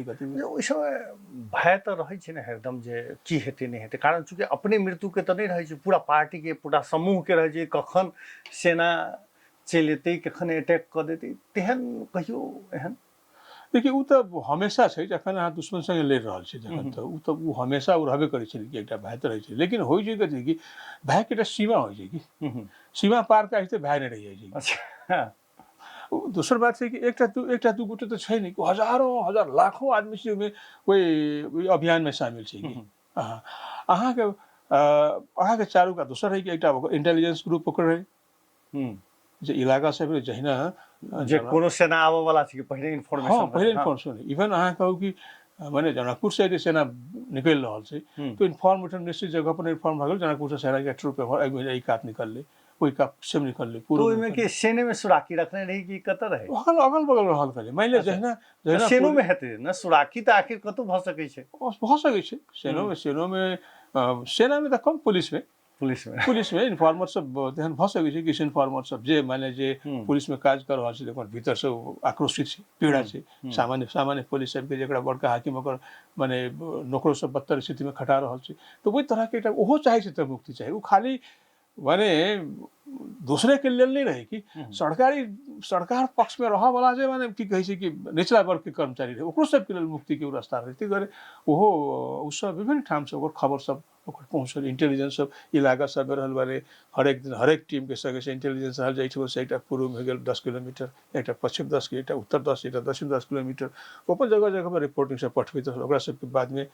गतिविधि। ओहि समय भय तऽ रहै छै ने हरदम जे की हेतै, नहि हेतै, कारण चूँकि अपने मृत्युके तऽ नहि रहै छै, पूरा पार्टीके, पूरा समूहके रहै छै। कखन सेना चलि एतै, कखन अटैक कऽ देतै, तेहन कहियो एहन? देखियौ, ओ तऽ हमेशा छै। जखन अहाँ दुश्मन संगे लड़ि रहल छी जखन, तऽ ओ हमेशा ओ रहबे करै छै कि एकटा भय तऽ रहै छै। लेकिन होइ छै कथी कि भयके एकटा सीमा होइ छै कि सीमा पार कऽ तऽ भय नहि रहि जाइ छै। दोसर बात छै कि एकटा दू गोटे तऽ छै नहि, हजारो हजार लाखों आदमी छै ओहिमे, ओहि अभियानमे शामिल छै कि अहाँके चारू कात। दोसर है कि एकटा ओकर इंटेलिजेंस ग्रुप ओकर रहै जे इलाका सब जहिना जे कोनो सेना आबऽ वाला छै कि पहिने इन्फॉर्मेशन। हँ, पहिले इन्फॉर्मेशन। इवन अहाँ कहू कि माने जनकपुर से जे सेना निकलि रहल छै तऽ इन्फॉर्मेशन निश्चित जगह पर इन्फॉर्म भऽ गेल, जनकपुर से सेना के ट्रुप एहि कात निकललै, ओहि कात से निकललै। पूर्व ओहिमे कि सेने में सुराकी रखने रही कि कतऽ रहे? अगल अगल बगल रहल करै। मानि लिअ जहिना जहिना सेनो में हेतै ने सुराकी, तऽ आखिर कतौ भऽ सकै छै। भऽ सकै छै सेनो में। सेना में तऽ कम, पुलिस में। पुलिस में। पुलिस में इन्फॉर्मर सब तेहन भऽ सकै छै। किछु इन्फॉर्मर सब जे माने जे पुलिस में काज कर रहल छै, ओकर भीतर से आक्रोशित छै, पीड़ा छै। सामान्य सामान्य पुलिस सबके, जकरा बड़का हाकिम ओकर माने नौकरो सब बदतर स्थिति में खटा रहल छै, तऽ ओहि तरहके एकटा ओहो चाहै छै तऽ मुक्ति चाही। ओ खाली माने दोसरे के लेल नहि रहै कि सरकारी सरकार पक्ष में रहऽ वाला जे माने की कहै छै कि निचला वर्ग के कर्मचारी रहै, ओकरो सबके लेल मुक्ति के ओ रास्ता रहै। ताहि दुआरे ओहो ओ सब विभिन्न ठाम से ओकर खबर सब ओकर पहुँचल। इंटेलिजेंस सब इलाका सब रहल, माने हरेक दिन हरेक टीम के संगे से इंटेलिजेंस रहल। जाहि से एकटा पूर्व में गेल 10 किलोमीटर, एकटा पश्चिम 10, एकटा उत्तर 10, एकटा दक्षिण 10 किलोमीटर, ओ अपन जगह जगह पर रिपोर्टिंग सब पठबैत रहल। ओकरा सबके बादमे